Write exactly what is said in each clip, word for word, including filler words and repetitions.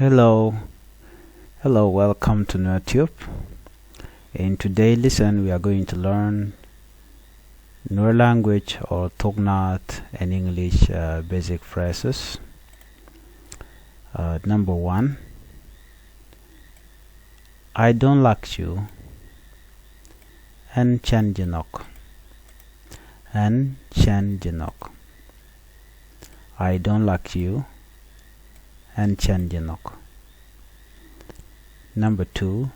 Hello. Hello, welcome to Nuer Tube. In today's lesson, we are going to learn Nuer language or Thok Naath and English uh, basic phrases. Uh, number one, I don't like you. Ɣän /cän ji̱ nhɔk. Ɣän /cän ji̱ nhɔk. I don't like you. Ɣän /cän ji̱ nhɔk. Number two,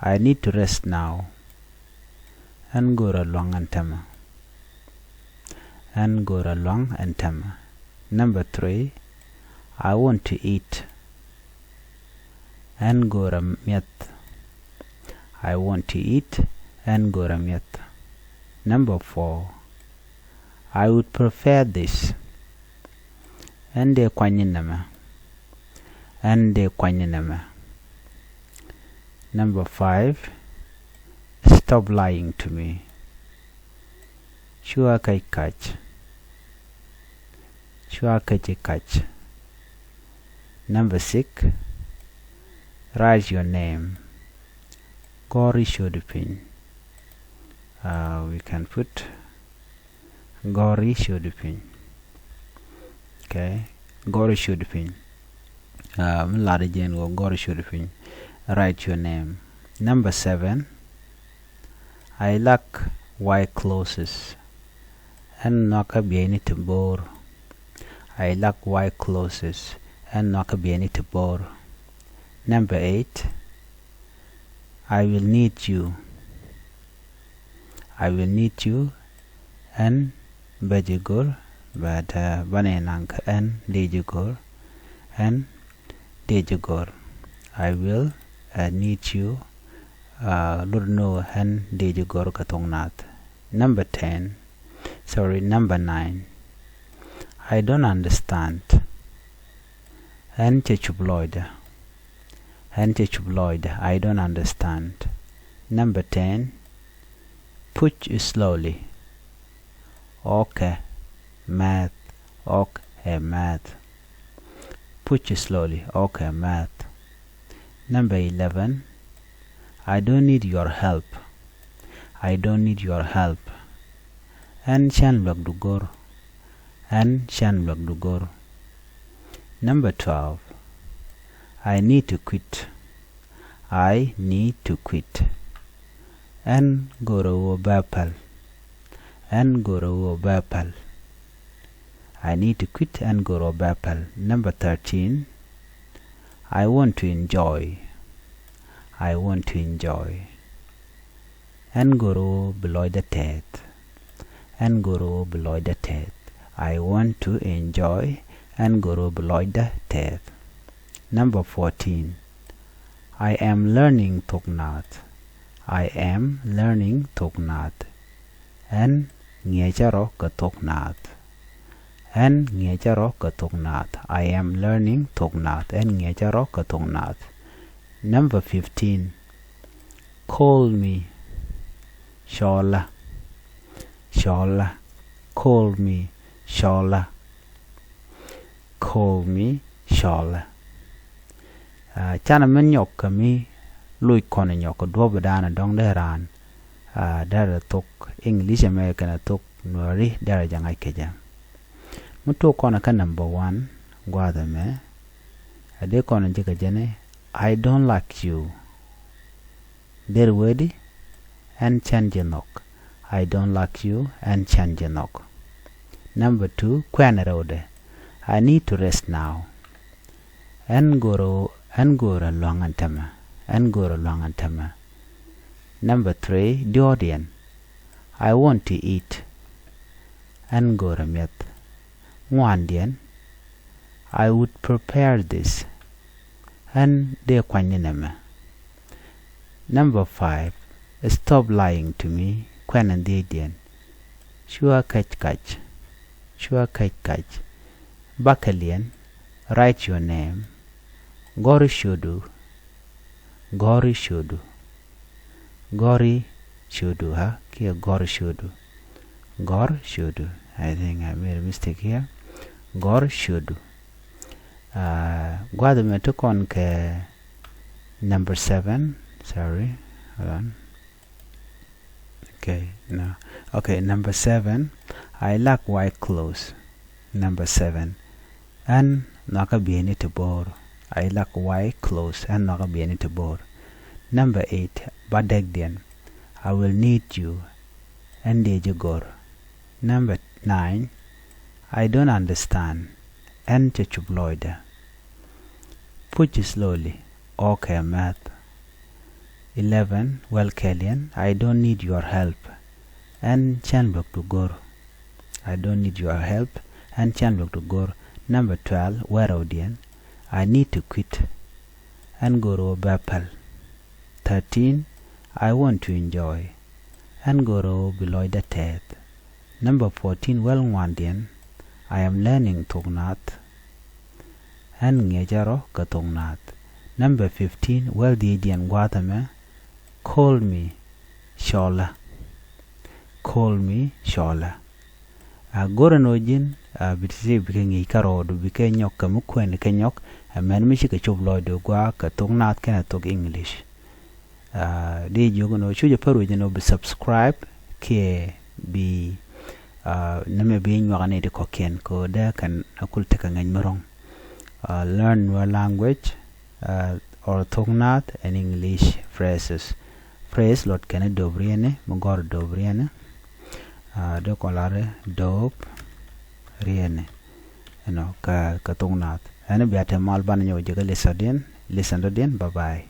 I need to rest now. Ɣän görä lua̱ŋ ɛn täämɛ. Ɣän görä lua̱ŋ ɛn täämɛ. Number three, I want to eat. Ɣän görä mi̱eth. I want to eat. Ɣän görä mi̱eth. Number four, I would prefer this. Ɣän dee kuany ni nɛmɛ. Ɣän dee kuany ni nɛmɛ. Number five, stop lying to me. Cua käc kac. Cua käc i̱ kac. Number six, write your name. Gɔ̱r i̱ ciötdu piny. Uh, we can put gɔ̱r i̱ ciötdu piny. Okay. Gɔ̱r i̱ ciötdu piny. Uh, mi lat i̱ jɛn ɣöö gɔ̱r i̱ ciötdu piny. Write your name. Number seven, I lack white clothes. Ɣän nhɔakä bieyni ti bo̱o̱r. I lack white clothes. Ɣän nhɔakä bieyni ti bo̱o̱r. Number eight, I will need you. I will need you. Ɣän bä ji̱ go̱r, but uh, banɛ naŋ kä ɣän dee ji̱ go̱r. Ɣän dee ji̱ go̱r. I will uh, need you. Uh, lut ni ɣöö ɣän dee ji̱ go̱r kä Thok Naath. Number ten. Sorry, number nine. I don't understand. Ɣän /cä cup lɔcdä. Ɣän /cä cup lɔcdä. I don't understand. Number ten. Push slowly. Ɣɔ̱kɛ määth. Ɣɔ̱kɛ määth. Push slowly. Ɣɔ̱kɛ määth. Number eleven. I don't need your help. I don't need your help. Ɣän /cän luäkdu go̱r. Ɣän /cän luäkdu go̱r. Number twelve. I need to quit. I need to quit. Ɣän görä ɣöö bä päl. Ɣän görä ɣöö bä päl. I need to quit. Ɣän görä ɣöö bä päl. Number thirteen. I want to enjoy. I want to enjoy. Ɣän görä ɣöö bi lɔcdä tɛɛth. Ɣän görä ɣöö bi lɔcdä tɛɛth. I want to enjoy. Ɣän görä ɣöö bi lɔcdä tɛɛth. Number fourteen. I am learning Thok Naath. I am learning Thok Naath. Ɣän ŋi̱eecä rɔ kä Thok Naath. Ɣän ŋi̱eecä rɔ kä Thok Naath. I am learning Thok Naath. Ɣän ŋi̱eecä rɔ kä Thok Naath. Number fifteen. Call me. Cɔɔlä. Cɔɔlä. Call me. Cɔɔlä. Call me. Cɔɔlä. Uh, canɛ mi nyɔk kä mi loc kɔn nyɔk kä duɔ̱p dan dɔ̱ŋ dee raan. Uh, derɛ thok English ɛmɛ kɛnɛ thok Nuääri derɛ jɛ ŋa̱c kɛ jɛ. Mi tok kɔn kä number one gua̱a̱th ɛmɛ. A dee kɔn ji̱ kɛ jɛn i̱ I don't like you. Der wee di? Ɣän /cän ji̱ nhɔk. I don't like you. Ɣän /cän ji̱ nhɔk. Number two, kuɛn rɛwdɛ. I need to rest now. Ɣän görä, ɣän görä lua̱ŋ ɛn täämɛ. Ɣän görä lua̱ŋ ɛn täämɛ. Number three, diɔ̱ɔ̱kdiɛn. I want to eat. Ɣän görä mi̱eth. Ŋuandiɛn. I would prepare this. Ɣän dee kuany ni nɛmɛ. Number five, stop lying to me. Kuɛn ɛn dhiecdiɛn. Cua käc kac. Cua käc kac. Bakɛliɛn, write your name. Gɔ̱r i̱ ciötdu. Gɔ̱r i̱ ciötdu. Gɔ̱r i̱ ciötdu, ha? Kiɛ gɔ̱r i̱ ciötdu. Gɔ̱r ciötdu. I think I made a mistake here. Gɔ̱r ciötdu. Uh, gua̱th mɛ ti kɔn kɛ number seven. Sorry, hold on. Okay, no. Okay, number seven. I lack white clothes. Number seven. Ɛn nhɔakä bieyni ti bo̱o̱r. I lack white clothes. Ɛn nhɔakä bieyni ti bo̱o̱r. Number eight. Ba däkdiɛn. I will need you. Ɛn dëë ji̱ go̱r. Number nine. I don't understand. Ɛn cɛ cup lɔcdä. Push slowly. Ɣɔ̱kɛ mɛth. Eleven. Wäl kɛliɛn. I don't need your help. Ɛn /cän luäk tu go̱r. I don't need your help. Ɛn /cän luäk tu go̱r. Number twelve. Wärɛwdiɛn. I need to quit. Ɛn go̱r ɣöö bä päl. Thirteen. I want to enjoy. Ɛn go̱r ɣöö bi lɔcdä tɛɛth. Number fourteen. Wäl ŋuandiɛn. I am learning thok naath. Ɛn ŋi̱eecä rɔ̱ kɛ thok naath. Number fifteen. Wäl dhiecdiɛn gua̱a̱th ɛmɛ. Call me Cɔlä. Call me Cɔlä. A go̱rɛ nɔ ji̱n, a bi ti ti bikɛ ŋi̱i̱c kärɔɔdu, bikɛ nyɔk kɛ mi kuɛn kɛ nyɔk. Ɛ mɛn mi cikɛ cop lɔcdu gua̱a̱ kɛ thok naath kɛnɛ thok English. A di jiök nɔ cu jɛ pär wec nɔ bi subscribe kiɛ bi, a, nɛmɛ bi nyuak ni ti kɔ̱kiɛn kɛ dee kɛn a kul tekɛ ŋäc mi ro̱ŋ. A, learn Nuer language, a, or thok naath and English phrases. Phrase luɔt kɛn i̱ döp riɛni, mi gɔ̱r döp riɛni. A, di kɔn lar i̱ döp riɛni. Ɛnɔ kɛ, kɛ thok naath. Ɛn i̱ bia te mal banɛ nyɔk ji̱ kä lesson diɛn, lesson diɛn. Bye bye.